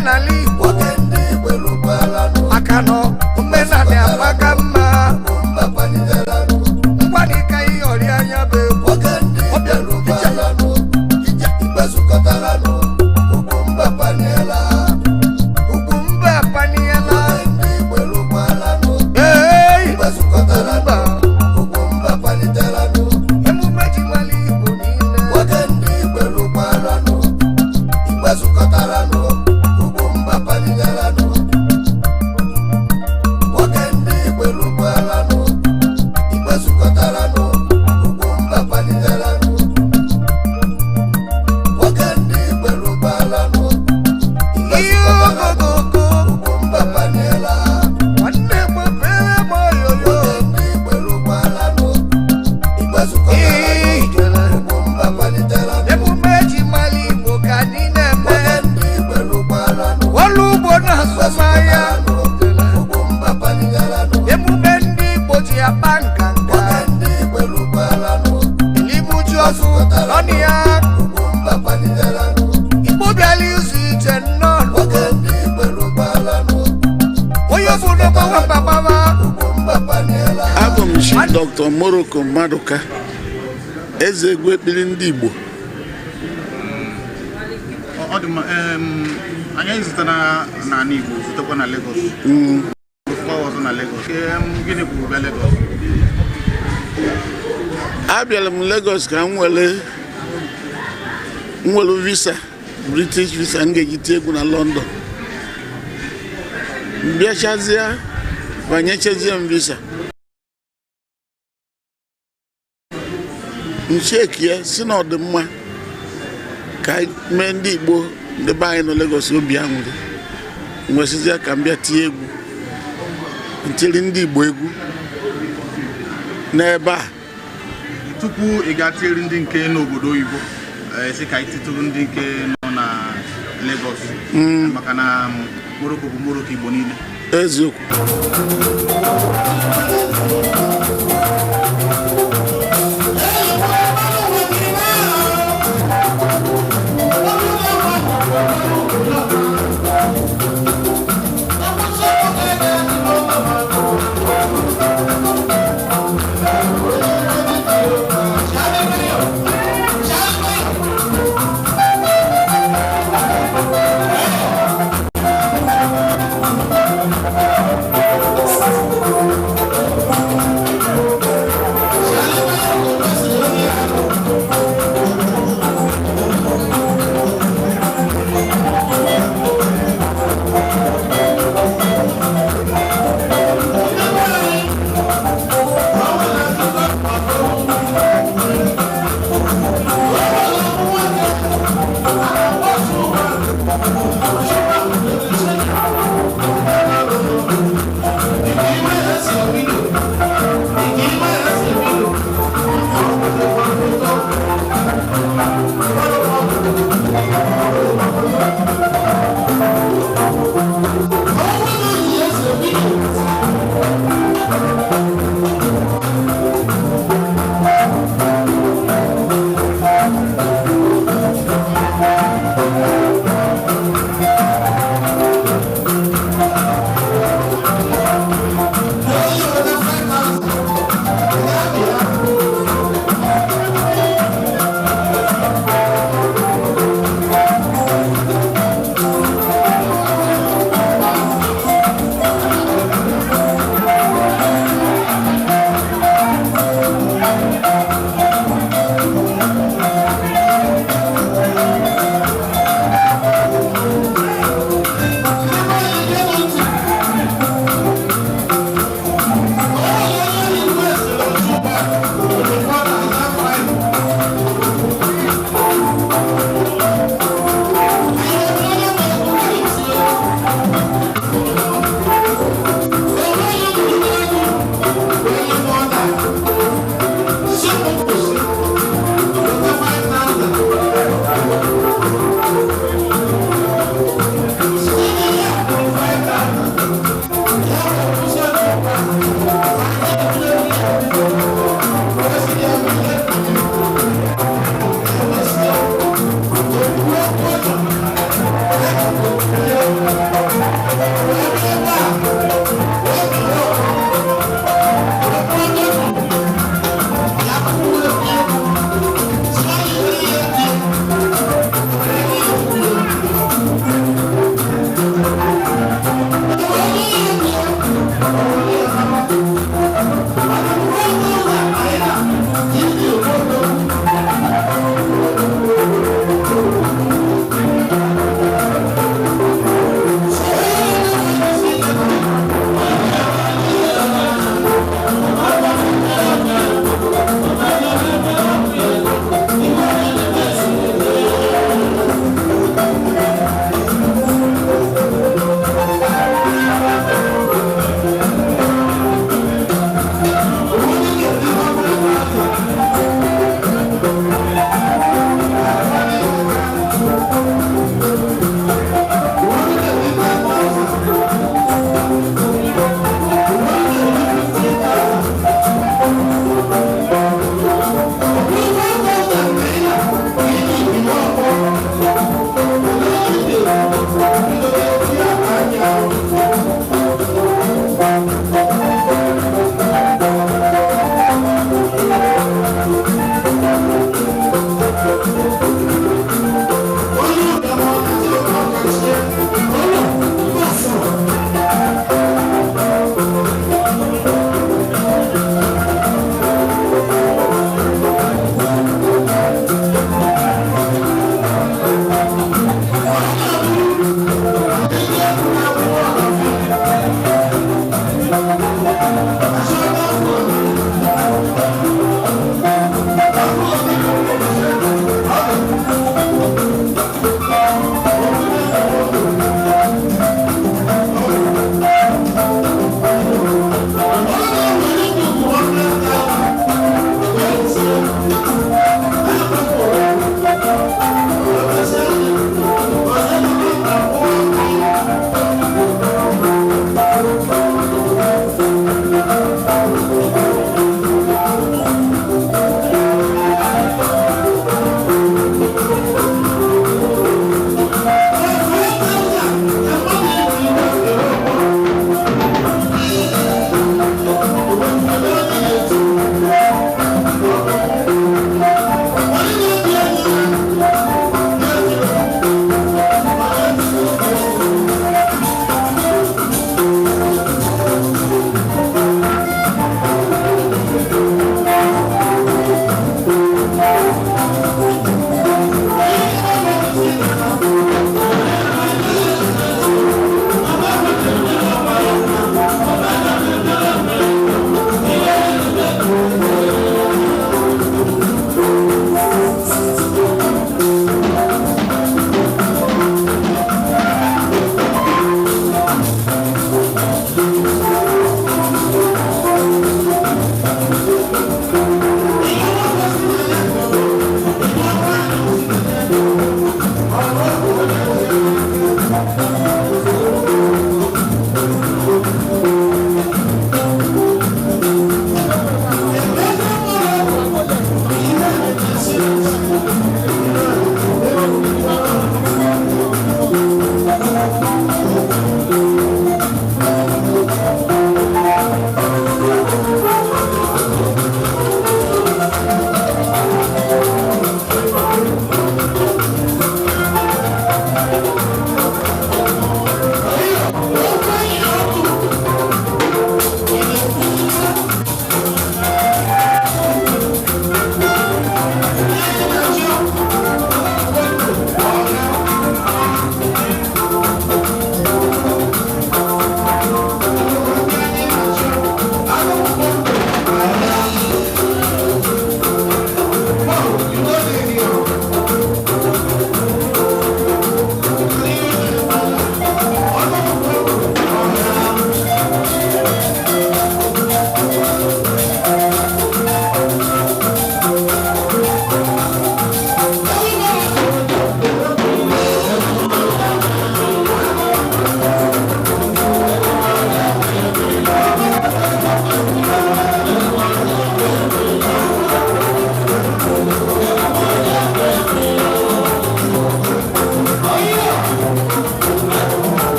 Omenala Igbo, maka na omenala amaka mma. Mgbanika ihe ọrịa anya bụ egwu. Ugwu mba apaniela. Ee, mba emume ji mara Igbo niile. Ihe ogogogo, nwanne m, obere m oyoyo. Ijele. Emume ji mara Igbo ka anyị na-eme. Ọrụ ugbo na azụmahịa, emume ndị Igbo ji akpa nganga, elimuji ọzụ ọnụ ya. Igbo bịara izu ije nnọọ, onye obodo gbawa gbawa. Abụ m Chief Dr. Morocco Maduka, eze egwu ekpili ndị Igbo. Ọ dị mma. Anyị zụtara n'ala Igbo, zụtakwa na Lagos, zụtakwa ọzọ na Lagos. Gịnị bụ bịa Lagos? Abịara m Lagos ka m were m were visa, British visa m ga-eji tie egwu na London. M bịachazie, banyechazie m visa, m chekie si na ọ dị mma ka anyị mee ndị Igbo, ndị be anyị nọ Lagos obi aṅụrị. M wesizie ka m bịa tie egwu, ntiri ndị Igbo egwu n'ebe a. Tupu ị gaa tiere ndị nke n'obodo oyibo, sị ka anyị titụrụ ndị nke nọ na Lagos, maka na Morocco bụ Morocco Igbo niile. Eziokwu.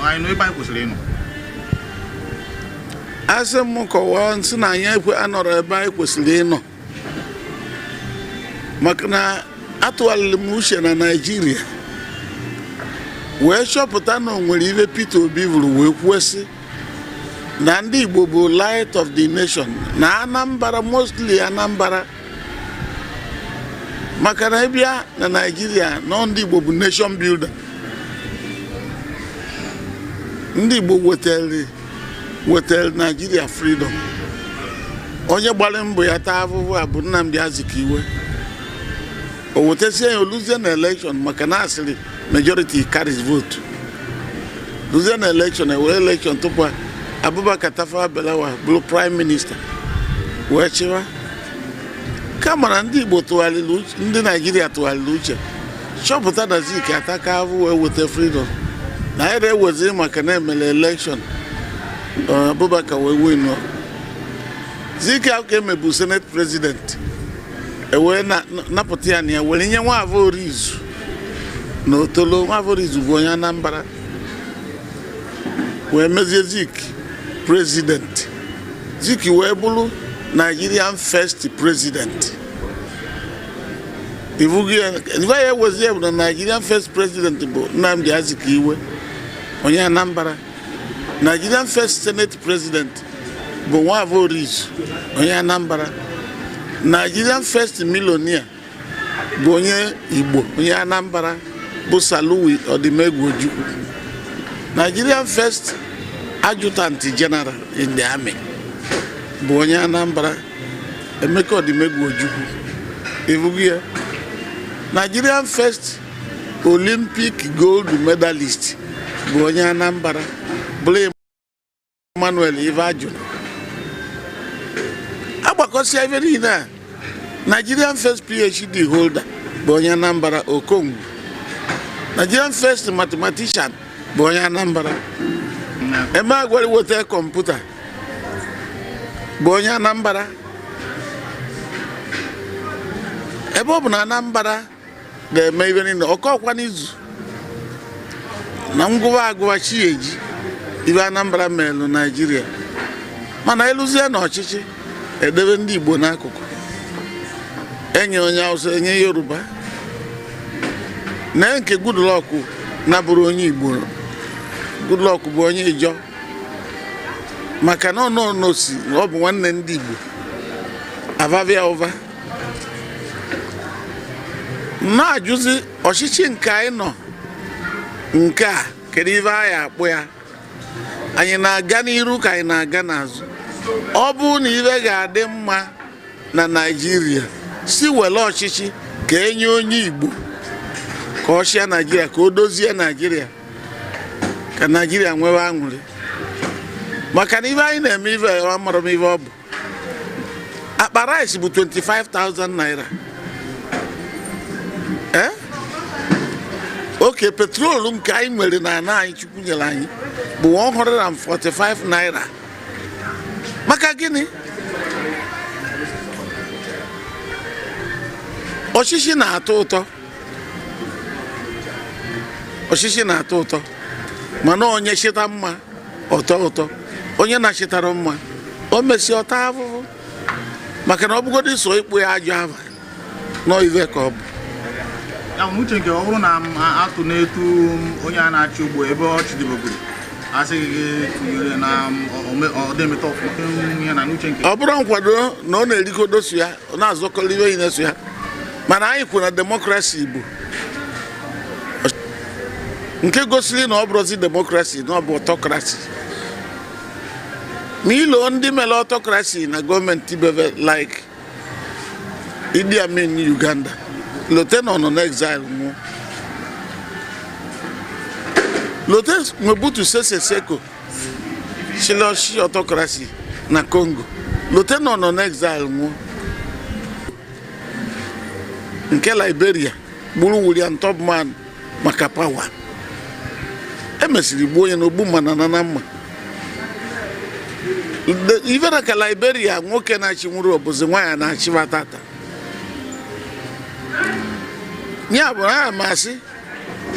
Anyị nọ ebe anyị kwesịrị ịnọ? Asị m kọwaa nsị na anyị ekwe anọrọ ebe anyị kwesịrị ịnọ, maka na atụgharịrị m uche na Naijiria wee chọpụta na o nwere ibe Peter Obi vụrụ wee kwuo sị na ndị Igbo bụ light of the nation, na Anambra, mostly Anambra, maka na ịbịa na Naijiria na ndị Igbo bụ nation builder. Ndị Igbo wetara Naijiria freedom. Onye gbara mbọ ya taa ahụhụ a bụ Nnamdi Azikiwe. O wetasie ya, oluzie na election, maka na asịrị majority carries vote. Luzie na election, ewere election tupu Abubakar Tafawa Balewa bụrụ prime minister wee chịwa. Kama na ndị Igbo tụgharịrị uche, ndị Naijiria tụgharịrị uche chọpụta na Zik ataka ahụ wee weta freedom, na anyị na-ewezi maka na emere election, Abubakar wee win. Zik ahụ ka emebu senate president, ewee napụta ya na ya were nye Nwafọ Orizu na Otolo. Nwafọ Orizu bụ onye Anambra, wee mezie Zik president. Zik wee bụrụ Nigerian first president. Ifugi ya ewezi ya bụ na Nigerian first president bụ Nnamdi Azikiwe, onye Anambra. Nigerian first senate president bụ Nwafọ Orizu, onye Anambra. Nigerian first millionaire bụ onye Igbo, onye Anambra, bụ Sir Louis Odimegwu Ojukwu. Nigerian first adjutant general in the army bụ onye Anambra, Emeka Odimegwu Ojukwu. Ifugi ya, Nigerian first Olympic gold medalist bụ onye Anambra, bụrụ Emmanuel Ifeajuna. Agbakọsịa ife niile a, Nigerian first PhD holder bụ onye Anambra, Okongwu. Nigerian first mathematician bụ onye Anambra. Emeagwali weta kọmputa bụ onye Anambra. Ebe ọ bụ na Anambra na-eme ife niile, ọkọkwa n'izu na ngụwa agụwa chi eji ife Anambra melụ Naijiria, mana eluzie n'ọchịchị, edebe ndị Igbo n'akụkụ, enye onye Hausa, enye Yoruba. Na nke Goodluck nabụrụ onye Igbo, Goodluck bụ onye Ijọ, maka na ọ nọ n'osi ọ bụ nwanne ndị Igbo avavia ụva. Na-ajụzi ọchịchị nke anyị nọ nke a, kedu ife anyị akpụ ya? Anyị na-aga n'iru ka anyị na-aga n'azụ? Ọ bụrụ na ife ga-adị mma na Naijiria, si were ọchịchị ka enye onye Igbo ka ọ chịa Naijiria, ka o dozie Naijiria, ka Naijiria nwewe aṅụrị, maka na ife anyị na-eme, ife amara m ife ọ bụ. Akpa rice bụ 25,000 naira. Ee, oke petrol nke anyị nwere na ana anyị Chukwu nyere anyị bụ 145 naira. Maka gịnị? Ọchịchị na-atọ ụtọ, ọchịchị na-atọ ụtọ, mana onye chịta mma ọtọ ụtọ, onye na-achịtara mma o mesịa ọta ahụhụ, maka na ọ bụgodị so ịkpụ ya ajọ ava nọ ive ka ọ bụ. Ya bụ n'uche nke ọ bụrụ na m atụ n'etu onye a na-achị ugbo ebe ọ chịdebegoro, asịghị gị tụnyere na ọ dị emeta ọfụma ihe na n'uche nke Ọ bụrụ nkwado na ọ na-erikodo so ya, ọ na-azọkọrọ ibe yi na-eso ya, mana anyị kwuru na demokrasi bụ nke gosiri na ọ bụrụzi demokrasi, na ọ bụ autocracy. Ma ilo ndị mere autocracy na gọọmenti bebe like Idi Amin Uganda, lote na ọ nọ n'exile nwụọ, lote Mobutu Sese Seko chiloshi autocracy na Congo, lote na ọ nọ n'exile nwụọ, nke Liberia gburu William Tubman maka power, emesịrị gbuo onye na ogbu mma na nana mma. Ife na ka Liberia nwoke na-achị nwụrụ, ọbụzi nwaanyị na-achịba tata. Ya bụ na masị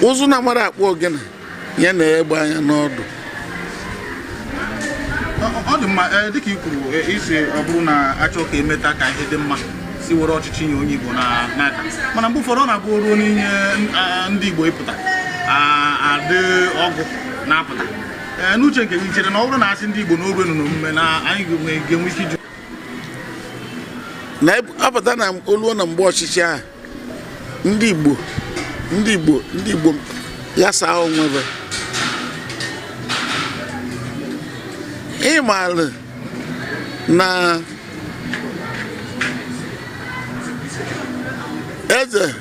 ụzụ na mara akpụ ogene. Ya na egbe anya n'ọdụ. Ọ dị mma. Dịka i kwuru, isi ọ bụrụ na achọ ka emeta ka ihe dị mma, si were ọchịchị nye onye Igbo n'aka, mana mgbe ụfọdụ ọ na-abụ o ruo n'inye ndị Igbo ịpụta, adị ọgụ na-apụta. N'uche nke gị, chere na ọ bụrụ na asị ndị Igbo na oru n'omume na anyị ga-enwe ike iji Na apụta na oluo na mgbe ọchịchị ahụ, ndị Igbo, ndị Igbo, ndị Igbo ya saa onwebe ịmalụ na eze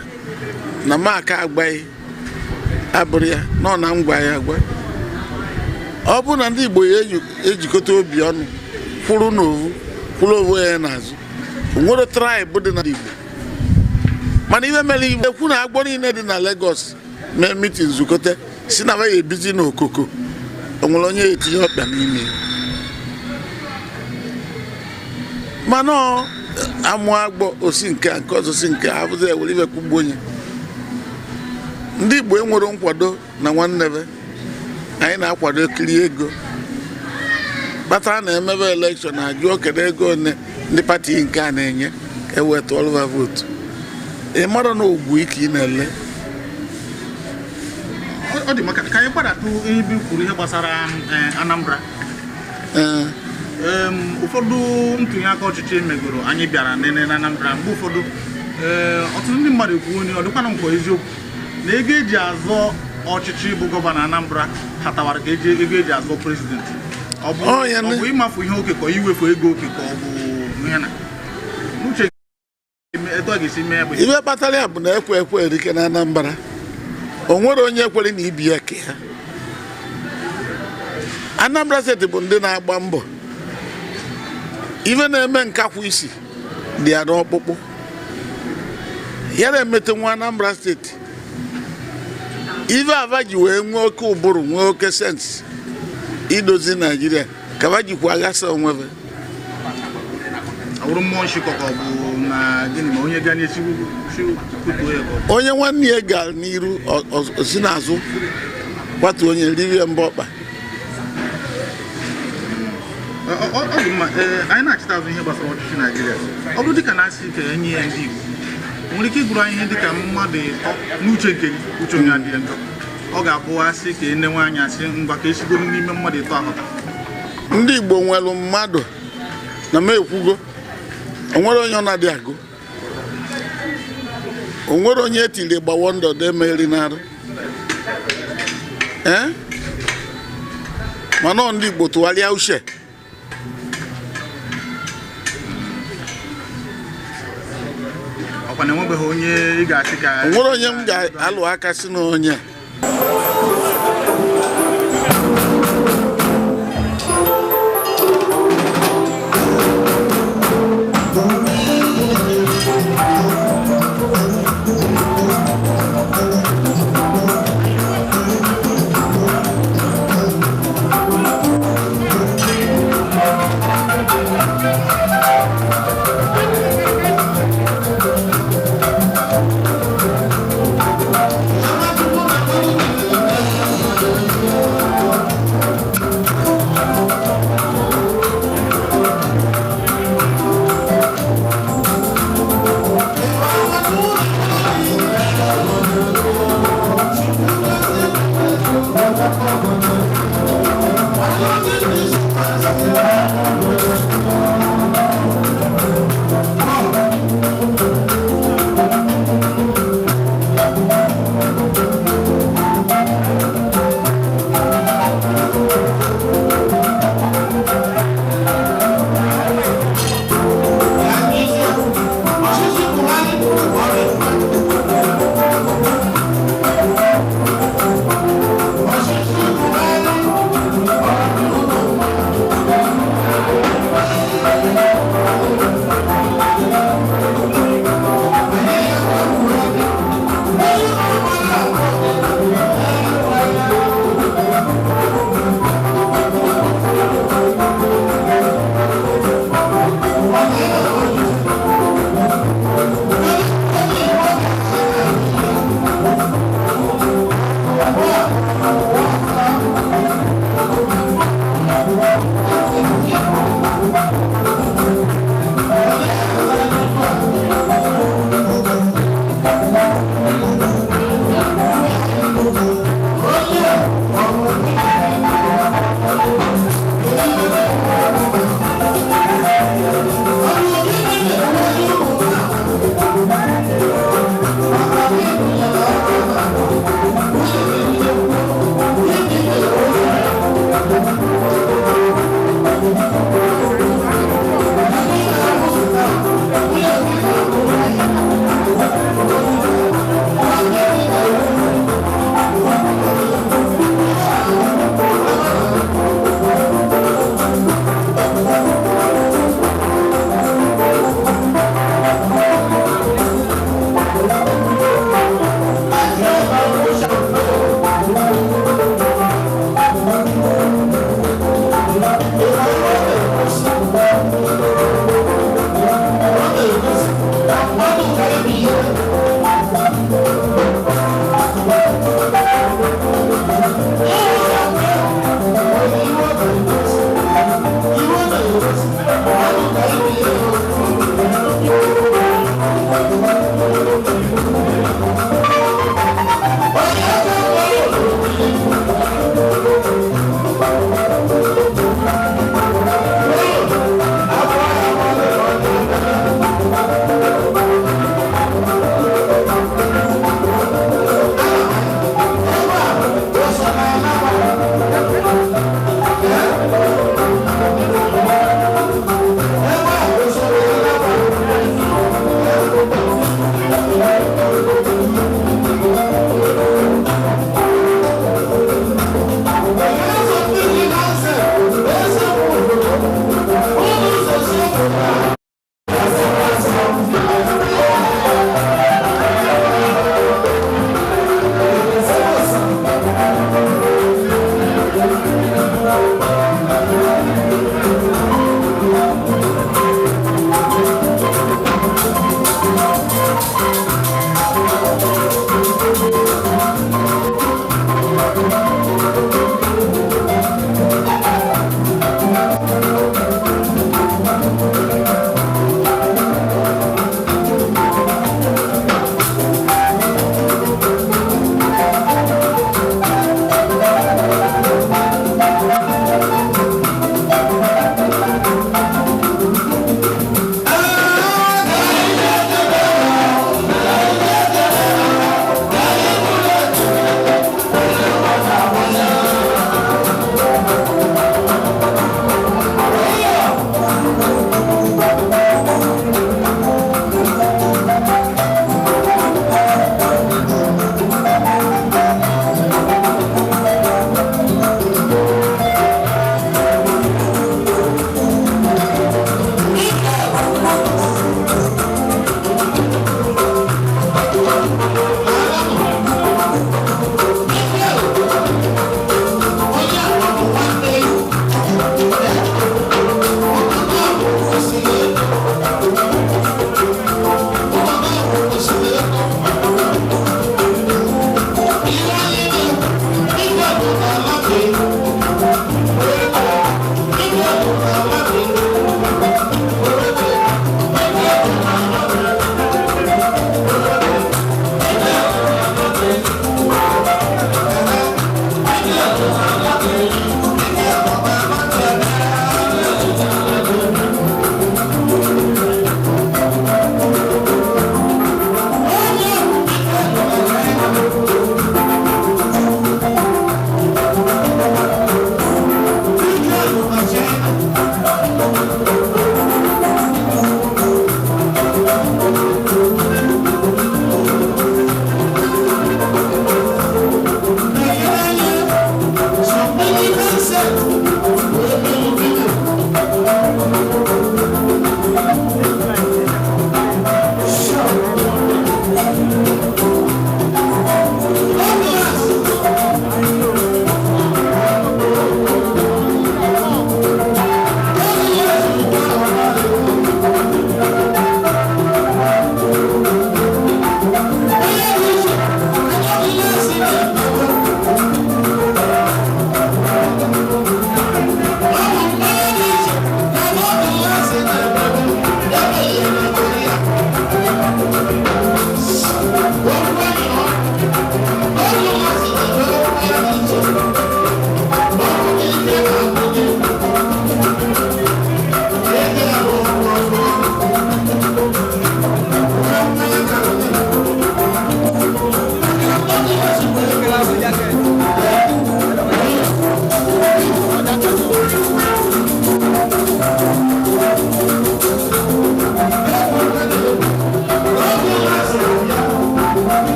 na maka agbaghị abụrụ ya nọ na ngwa ya agwa. Ọ bụrụ na ndị Igbo ya ejikọta obi ọnụ, kwụrụ n'ovu, kwụrụ onwe ya n'azụ, onwere tribe dị na Igbo. Mana ihe mere Igbo ekwu na agbọ niile dị na Lagos mee meeting, zukọta, si na ya ebizi n'okoko, onwere onye etinye ọkpa n'ime ya. Mana ọ amụ agbọ osi nke a, nke ọzọ si nke a, abụzi ewere ibe kwugbuo onye. Ndị Igbo enwere nkwado na nwanne be anyị na-akwado kiri ego kpatara na emebe election, ajụọ kedu ego one ndị party nke a na-enye ka e wee tụọrọ ha vote. Ị mara na ogwu ike ị na-ele. Ọ dị maka ka anyị gbadatụ ebe i kwuru ihe gbasara Anambra. Ụfọdụ ntụnye aka ọchịchị emegoro anyị bịara nene na Anambra, mgbe ụfọdụ ọtụtụ ndị mmadụ ekwuo na ọ dịkwana nkwa eziokwu na ego eji azọ ọchịchị bụ gọvanọ Anambra hatawara ka eji ego eji azọ president. Ọ bụ Ọ ya ọ bụ ịmafu ihe oke ka iwefu ego oke ka ọ bụ ihe na n'uche etu a ga-esi mee ya bụ Ibe kpatara ya bụ na ekwe ekwe erike na Anambra. O nwere onye kwere na ibi ya ke ha. Anambra Steeti bụ ndị na-agba mbọ. Ife na-eme nkakwụ isi dị ya n'ọkpụkpụ ya na-emete nwa Anambra Steeti. Ife ava ji wee nwee oke ụbụrụ, nwee oke sense idozi Naijiria, ka va jikwa aghasa onwebe. Ọ bụrụ mmụọ nshịkọ ka ọ bụ na gịnị ma onye gaa n'esi kutuo ya ka ọ bụ Onye nwanne ya gara n'iru, o si n'azụ kwatu onye ririe mbọ ọkpa. Ọ dị mma. Ee, anyị na-achịta azụ ihe gbasara ọchịchị Naijiria. Ọ bụrụ dịka na-asị ka enye ya ndị Igbo, o nwere ike ịgụrụ anyị ihe dịka mmadụ ịtọ n'uche nke gị, uche onye adịghị njọ, ọ ga-abụ asị ka enenwe anya, asị ngwa ka esigoro n'ime mmadụ ịtọ ahụta? Ndị Igbo nwere mmadụ na m ekwugo, onwere onye ọ na-adị agụ, onwere onye etiri gbawo ndọdọ emeri n'arụ. Ee, mana ọ ndị Igbo tụgharịa uche. Ọkwa na enwebeghị onye ị ga-asị ka Onwere onye m ga-alụ aka si na onye a.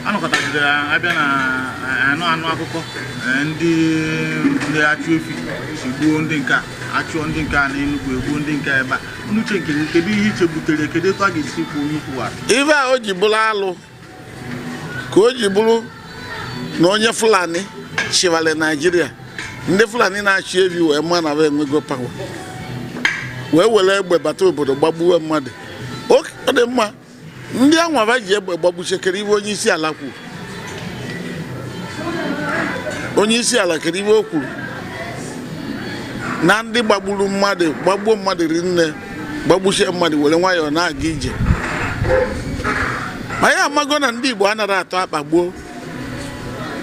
Anọkọtagidere abịa na anụ anụ akụkọ, ndị na-achụ efi si gbuo ndị nke a, achụọ ndị nke a n'Enugu, egbuo ndị nke a ebe a. N'uche nke gị, kedu ihe iche butere? Kedu etu a ga-esi kwuo onye ukwu a? Ife a o ji bụrụ alụ ka o ji bụrụ na onye Fulani chịwara Naijiria, ndị Fulani na-achị evi wee ma na ha enwego power, wee were egbe bata obodo gbagbuwe mmadụ. Ọ dị mma ndị anwaba ji egbe gbagbuchekere iwe. Onye isi ala kwuru, onye isi ala kere iwe o kwuru na ndị gbagburu mmadụ, gbagbuo mmadụ rinne, gbagbuchie mmadụ, were nwayọọ na-aga ije. Ma ya amago na ndị Igbo anaghị atọ akpagbuo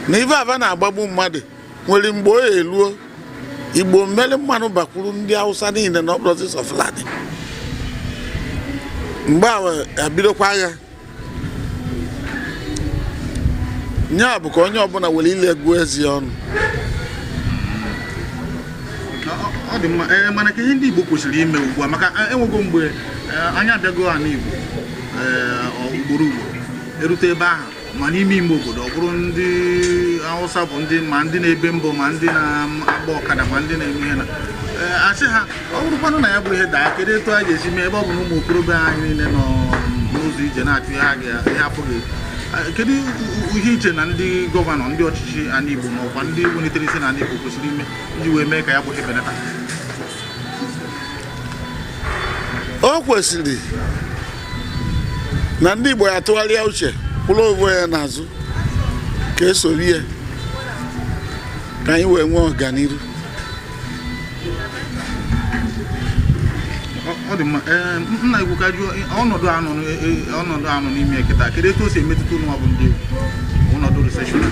na ife ava na-agbagbu mmadụ nwere mgbe o eluo. Igbo mmeri mmanụ bakwuru ndị Hausa niile na ọkpọrọsịsọ Fulani. Mgbe a abidokwa agha nya bụ ka onye ọbụla were ile gụọ ezi ọnụ. Ọ dị mma. Ee, mana ka ihe ndị Igbo kwesịrị ime ugbu a, maka enwego mgbe anyị abịago ala Igbo, ugboro ugboro erute ebe ahụ, ma n'ime ime obodo, ọ bụrụ ndị Hausa bụ ndị ma ndị na-ebe mbọ, ma ndị na-agba ọkada, ma ndị na-eme ihe na asị ha, ọ bụrụkwanụ na ya bụ ihe daa, kedu etu a ga-esi mee, ebe ọ bụ na ụmụ okorobịa anyị niile nọ n'ụzọ ije na-achụ ihe ha ihe afọ ga? Kedu ihe iche na ndị gọvanọ, ndị ọchịchị ala Igbo na ọkwa ndị welitere isi n'ala Igbo kwesịrị ime iji wee mee ka ya bụ ihe benata? O kwesịrị na ndị Igbo ya tụgharịa uche, kwụrụ onwe ya n'azụ, ka esoro ya ka anyị wee nwee ọganihu. Ọ dị mma. Ee, nna ikwu, ka jụọ, ọnọdụ anọ ọnọdụ anọ n'ime kịta, kedu etu o si emetụta unu bụ ndị egwu, ọnọdụ recession?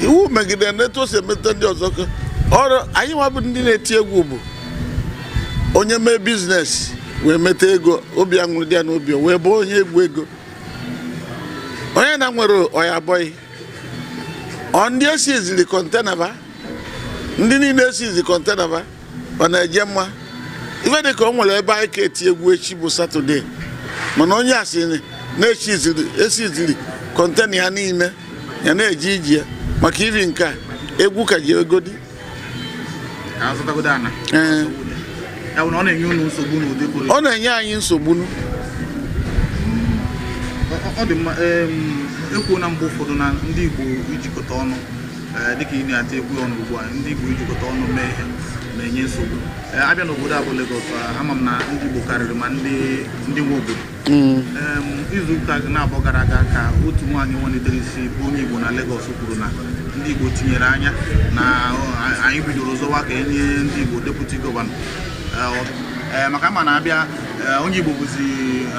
Iwu megidere na etu o si emetụta ndị ọzọ ka ọrụ anyị nwa bụ ndị na-eti egwu bụ onye mee business wee meta ego, obi aṅụrị dị ya n'obi, o wee bụ onye egwu ego. Onye na nwere ọya bọyị ọ ndị esiziri container ba, ndị niile esizi container ba, ọ na-eje mma. Ife dị ka o nwere ebe anyị ka eti egwu echi bụ Saturday, mana onye a sị na-echiziri esiziri container ya niile, ya na-eje ije ya maka iri nke a egwu ka ji ego dị. Ka a zụtagodo ana. Ee. Ya bụ na ọ na-enye unu nsogbu n'ụdị pụrụ Ọ na-enye anyị nsogbu. Ọ dị mma. Ekwuo na mgbe ụfọdụ na ndị Igbo ijikọta ọnụ, dịka ị na-ata egwu ọnụ ugbu a, ndị Igbo ijikọta ọnụ mee ihe na-enye nsogbu. Abịa n'obodo a bụ Lagos, ama m na ndị Igbo karịrị ma ndị nwe obodo. Izu ụka na-abụọ gara aga ka otu nwaanyị nwelitere isi bụ onye Igbo na Lagos kwuru na ndị Igbo tinyere anya na anyị bidoro zọwa ka enye ndị Igbo deputy governor. Maka ma na-abịa, onye Igbo bụzi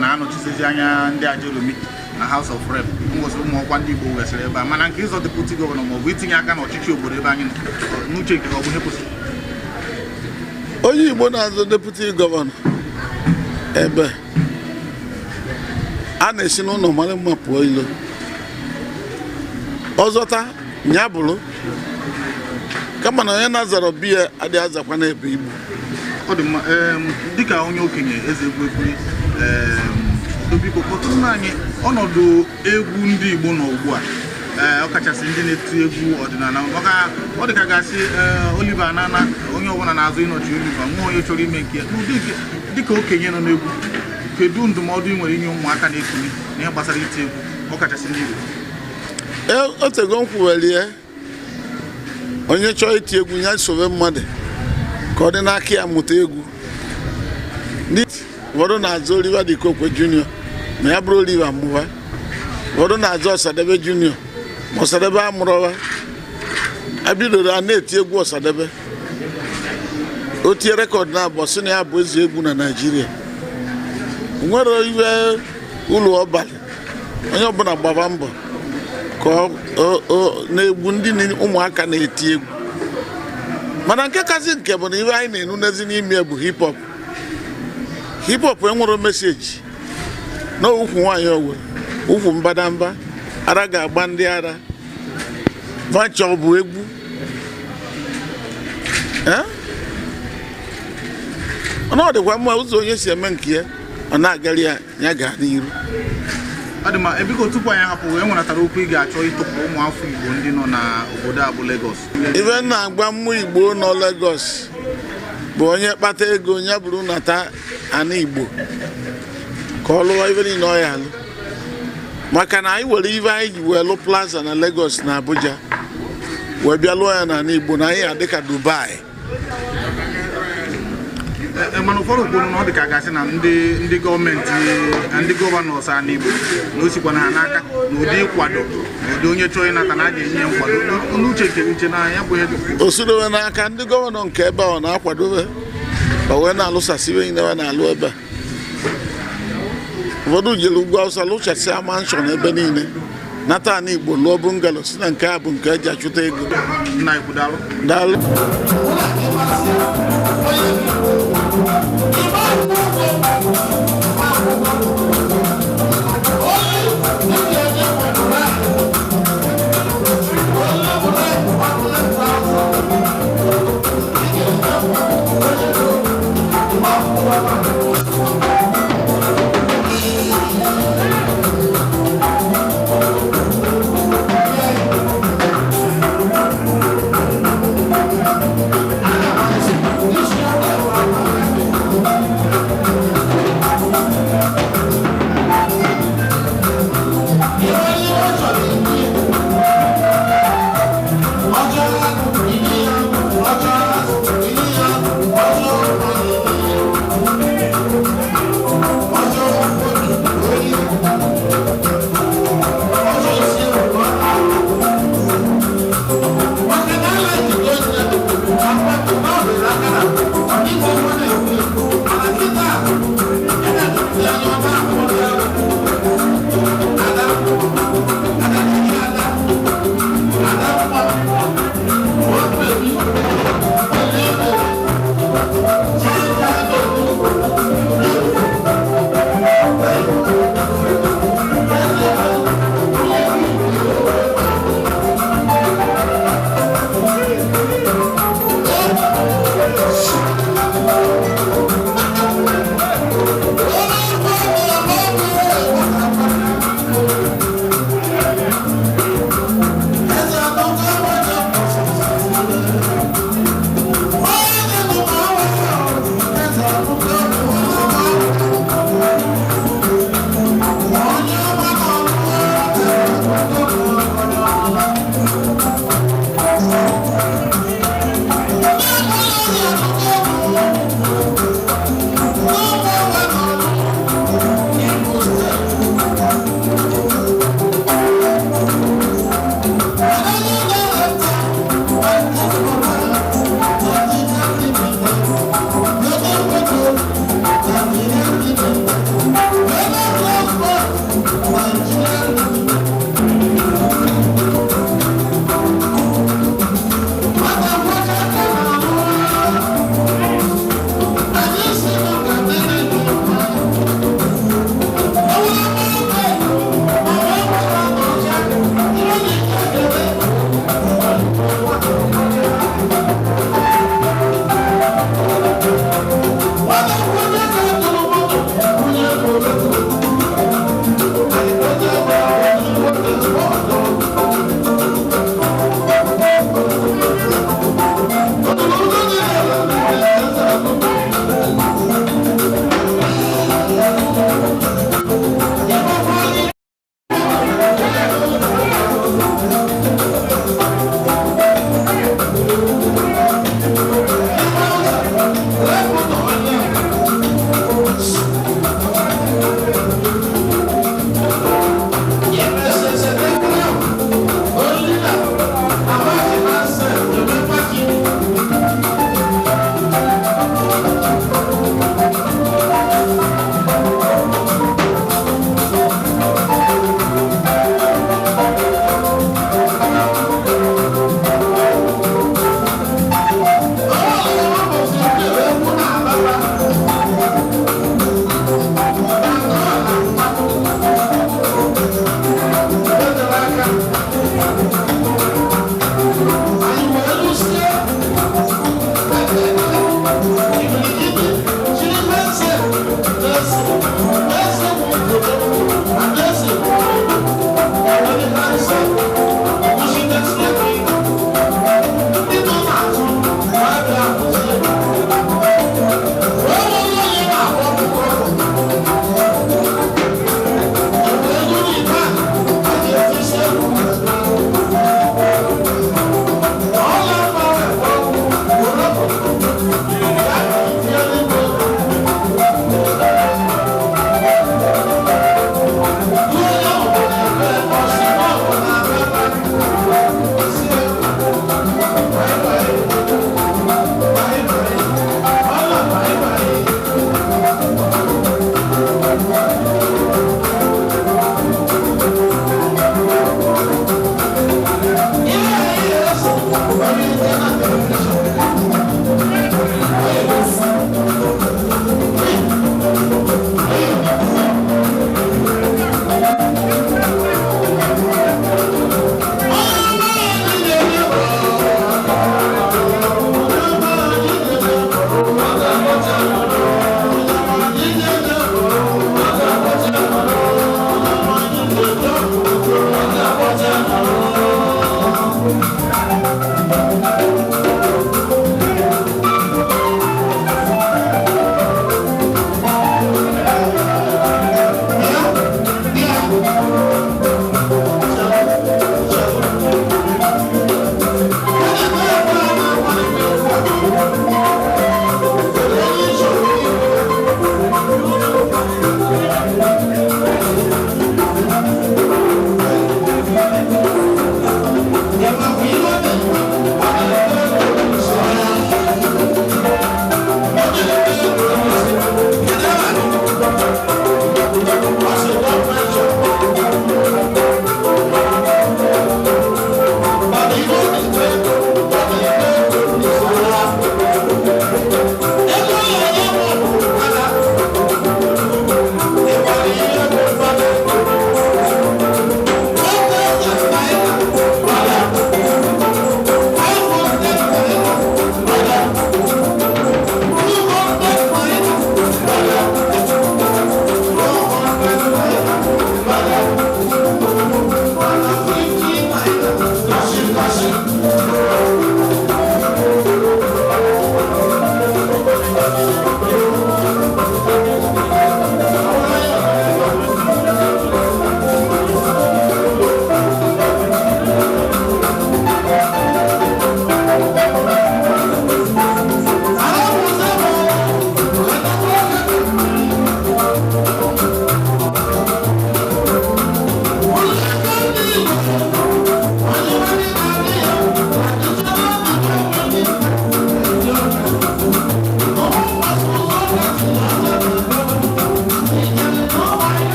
na-anọchitezi anya ndị Ajeromi na House of Rep, ngosi ụmụ ọkwa ndị Igbo wegasịrị ebe a, mana nke ịzọ deputy governor maọbụ itinye aka n'ọchịchị obodo ebe anyị nọ, n'uche nke ọ bụ ihe kwesịrị? Onye Igbo na-azọ deputy governor ebe a na-esi n'ụlọ mara mma pụọ ilo, ọzọta nya bụrụ kama na onye na-azọrọ biya adịghị azakwa n'ebe Igbo. Ọ dị mma. Dịka onye okenye, eze egwu ekwuri, biko kọtụrụ anyị ọnọdụ egwu ndị Igbo nọ ugbu a, ee, ọkachasị ndị na-eti egwu ọdịnala, maka ọ dị ka gasị Oliver Anana, onye ọbụla na-azụ ịnọchi Oliver nwa, onye chọrọ ime nke ya n'ụdị nke. Dịka okenye nọ n'egwu, kedu ndụmọdụ ị nwere inye ụmụaka na-ekuli n'ihe gbasara iti egwu, ọkachasị ndị Igbo? Otego m kwuwelie, onye chọọ iti egwu ya sobe mmadụ ka ọ dị n'aka ya mụta egwu. Ndị ụfọdụ na-azụ Oliver De Coque Junior, ma ya bụrụ Oliver mụwa. Ụfọdụ na-azụ Ọsadebe Junior, ma Ọsadebe amụrọwa. Abidoro a na-eti egwu Ọsadebe, o tie record na abụọ, sị na ya bụ eze egwu na Naịjirịa. Nwere iwe ụlọ ọbalị, onye ọbụla gbaba mbọ ka na-egwu ndị ụmụaka na-eti egwu. Mana nke kasị nke bụ na ibe anyị na-enunezi n'ime bụ hip hop. Hip hop enwere message na ukwu nwaanyị owere ukwu mbadamba ara ga-agba ndị ara vancha. Ọ bụ egwu. Eh? Mana ọ dịkwa mma, ụzọ onye si eme nke ya, ọ na-agara ya, ya gaa n'iru. Ọ dị mma. Biko, tupu anyị hapụ, e nweratara okwu ị ga-achọ ịtụpụ ụmụafọ Igbo ndị nọ n'obodo a bụ Lagos? Ife na-agba mmụ Igbo nọ Lagos bụ, onye kpata ego ya bụrụ nata ana Igbo ka ọ lụọ ife niile ọ ya alụ, maka na anyị were ife anyị ji wee lụ plaza na Lagos na Abuja wee bịa lụọ ya n'ala Igbo, na anyị adị ka Dubai. Mana ụfọdụ kwuru na ọ dị ka gasị na ndị gọọmenti na ndị governors a n'Igbo na o sikwana ha n'aka na ụdị ịkwado na ụdị onye chọọ ịnata na a ga-enye ya nkwado. N'uche nke uche na ya bụ ihe dị. O sirowe n'aka ndị governor nke ebe a, ọ na-akwadobe o wee na-alụsasị ibe niile wa na-alụ ebe a. Ụfọdụ jere ugwu Awụsa lụchasịa mansion ebe niile, nata ana Igbo lụọ bungalow, si na nke a bụ nke eji achụta ego. Nna ikwu, daalụ. Daalụ.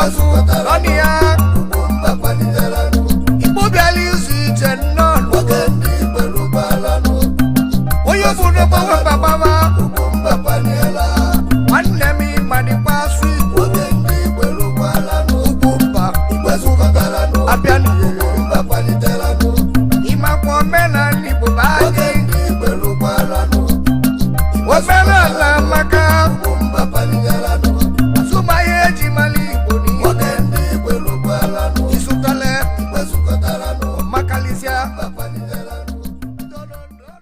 Jizọs nọ ya. Igbo bịara izu ije nnọọ. Onye obodo gbawa gbawa. Nwanne m, ịmadịkwa asụ Igbo. Ugwu mba abịa ịmakwa omenala Igbo bụ anyị. Omenala maka azụmahịa eji mara Igbo niile. Ịzụtala ọmakalịsịa.